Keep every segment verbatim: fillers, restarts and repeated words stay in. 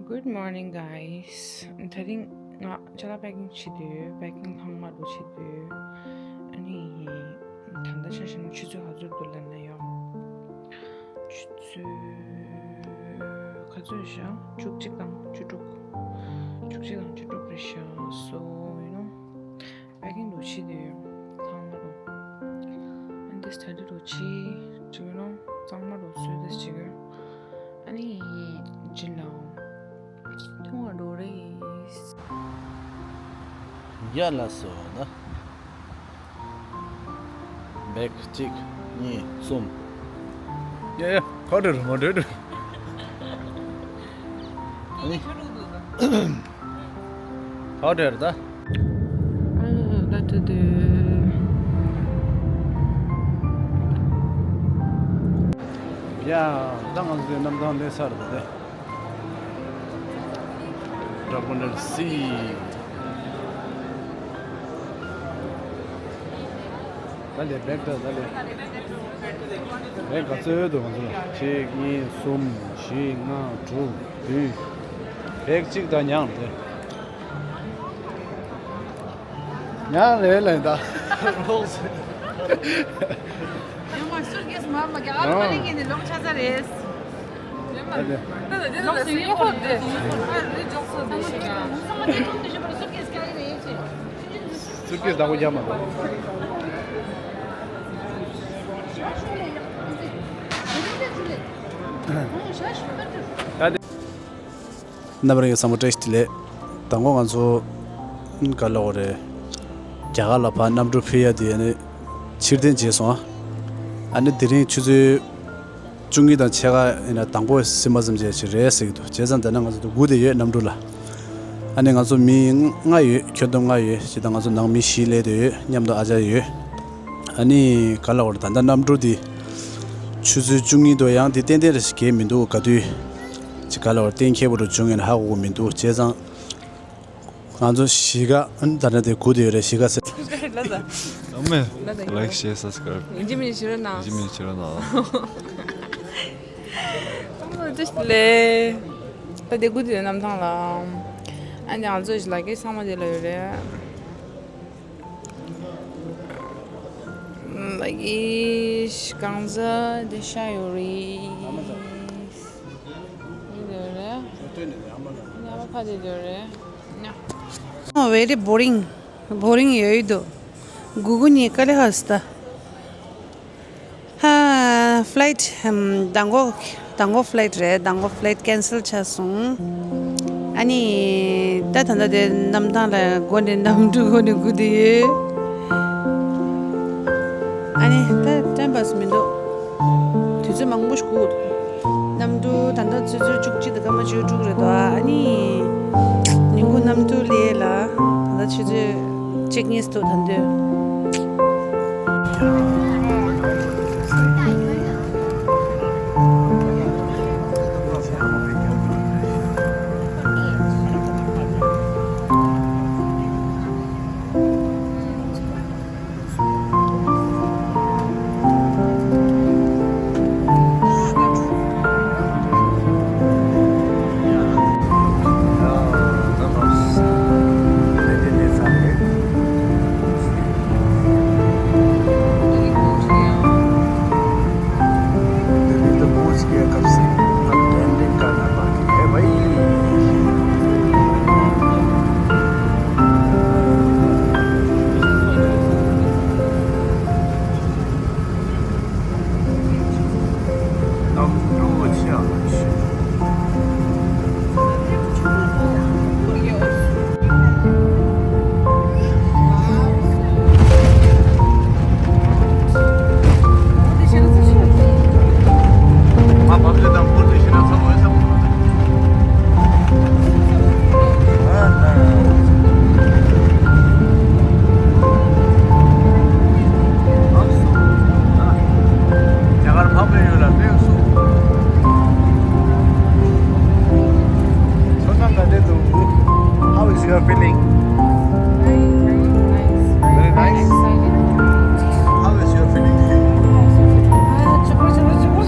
Good morning, guys. དེ་རིང་ང་ཅ་ལག་པེ་ཀིང་བྱེད་དུས་པེ་ཀིང་ལྷག་མ་རུ་བྱེད་དུས། ཨ་ནི་ད་ལྟ་ཆ་བཞག་ན་ཆུ་ཚོད་ག་ཚོད་འདུག་ལབ་ན་ཡང་། ཆུ་ཚོད་ག་ཚོད་ཤག་བཅུ་གཅིག་དང་བཅུ་དྲུག་བཅུ་གཅིག་དང་བཅུ་དྲུག་རེད་ཤག So, you know, པེ་ཀིང་རུ་བྱེད་དུས་ལྷག་མ་རུ། ཨ་ནི་སི་ཊ་ཌི་རུ་བྱེད་ཅིག་ཡིན་ནོ། གཙང་མ་རུ་བཟོས་ཏེ་བྱེད་དགོས། ཨ་ནི་ཇི་ལའོ། ཐུང་བ་འགྲོ་རེད། ཡ་ལ་སོ་ན། བེག་གཅིག་གཉིས་གསུམ། ཡ་ཡ་ཁ་བྲལ་མ་བྲལ་འགྲོ། ཨ་ནི། ཁ་བྲལ་ད། ཨ་ད་དུ་དུ། ཡ་ད་ང་ཚོའི་གནམ་ཐང་སླེབས་ཚར་འདུག་སྟེ། Dragon Sea། ད་ལས་བེག་ད་ད་ལས། བེག་ག་ཚོད་འདུག་ང་ཚོ་ལ། གཅིག་གཉིས་གསུམ་བཞི་ལྔ་དྲུག་བདུན། བེག་གཅིག་ད་ཉག་རེད། ཉག་རེད་ལས་ད། ཡོང་བ་སུར་ཀེས་མར་མ་གི་ཨ་རུ་པ་ལིང་གི་ནི་ལོག་ཆ་ས་རེད། ལོག་སུ་ཡོད་ཁོ་རེད། ཨ་རུ་འཇོག་སུ་རེད་ཤི་ཡ། སུར་ཀེས་བདག་པོ་རྒྱབ་མ་འདུག་རྣམ་པ་ལྷན་རྒྱས་ཚང་མ་བཀྲ་ཤིས་བདེ་ལེགས། དང་པོ་ང་ཚོ་ག་ལ་འོ་རེད། རྒྱ་གར་ལ་ཕར་གནམ་གྲུ་ཕུད་ཡ་དེ་ཨ་ནི་ཕྱིར་འཐེན་བྱས་སོང་ཨ། ཨ་ནི་དེ་རིང་ཆུ་ཚོད་བཅུ་གཉིས་དང་ཕྱེད་ཀ་ཡིན་ན་དང་པོ་སིམ་པ་ཙམ་ཅིག་རེད་ཟེར་གྱི་འདུག་བྱས་ཙང་ད་ནི་ང་ཚོ་དགུ་དེ་ཡོད་གནམ་གྲུ་ལ། ཨ་ནི་ང་ཚོ་མི་ལྔ་ཡོད། ཁྱོན་བསྡོམས་ལྔ་ཡོད། བྱས་ཙང་ང་ཚོ་ནང་མི་བཞི་སླེབས་བསྡད་ཡོད། མཉམ་དུ་ཨ་ཅག་ཡོད། ཨ་ནི་ག་ལ་འོ་རེད། ད་ལྟ་གནམ་གྲུ་དེ་ཆུ་ཚོད་བཅུ་གཉིས་དུ་ཡང་དེ་ཏན་ཏན་རེ་ཞིག་གས་མི་འདུག་ག་དུས་ཅིག་ག་ལ་འོ་རེད། གཏན་འཁེལ་བ་རུ་བྱུང་ངེས་ན་ཧ་གོ་གི་མི་འདུག་བྱས་ཙང་། ང་ཚོ་གཞིས་ཀ་ཨ་ནི་ད་ལྟ་དེ་སྒུག་བསྡད་ཡོད་རེད། གཞིས་ཀ་ཟེར། ལ་ད། ཨ་མེ། ལ་ད། Like, share, subscribe. ཡིན་གཅིག་མིན་གཅིག་བྱེད་རོགས་གནང་། ཡིན་གཅིག་མིན་གཅིག་བྱེད་རོགས་གནང་། ཨ་མ་བཀྲ་ཤིས་བདེ་ལེགས། ད་དེ་སྒུག་བསྡད་ཡོད་གནམ་ཐང་ལ། ཨ་ནི་ང་ཚོ་ཞིག་ལ་ཀེ་ཚང་མ་དེ་ལ་ཡོད་རེད། ལ་ཀེ་གང་ཟག་དེ་ཤ་ཡོད་རེད། ཡོད་རེད། ཉ་མ་ཕ་དེ་ཡོད་རེད། ཉ། Oh, very boring. Boring ཡོད་འདུག་སྒུག་སྒུག་ནི་དཀའ་ལས་ཁག་སི་ད། ཧ། Flight ཧམ། མདང་དགོང་། མདང་དགོང་flight རེད། མདང་དགོང་flight cancel ཆགས་སོང་། ཨ་ནི། ད་ད་ལྟ་དེ་གནམ་ཐང་ལ་སྒོ་ནས་གནམ་གྲུ་སྒོ་ནས་སྒུག་བསྡད་ཡོད། ཨ་ནི་ད་time pass མི་འདུག་དུས་ཚོད་མང་པོ་ཞིག་སྒུག་འདུག་གནམ་གྲུ་ད་ལྟ་ཆུ་ཚོད་བཅུ་གཅིག་དང་སྐར་མ་བཅུ་དྲུག་རེད་འདུག་ཨ་ནི་ཉིན་གུང་གནམ་གྲུ་སླེབས་ལ་ད་ལྟ་ཆུ་ཚོད་གཅིག་གཉིས་འདུག་ད་དུང་། दिल्ली तो पहुंच गया कब से, अब ट्रेन भी निकालना बाकी है भाई। How is your feeling? Very, very nice. Very nice. Excited. How is your feeling? Ah, chukur, chukur, chukur.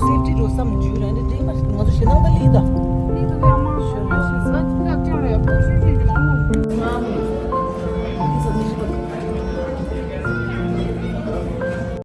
Safety ro sam ju na de ma ma so shenang da li da.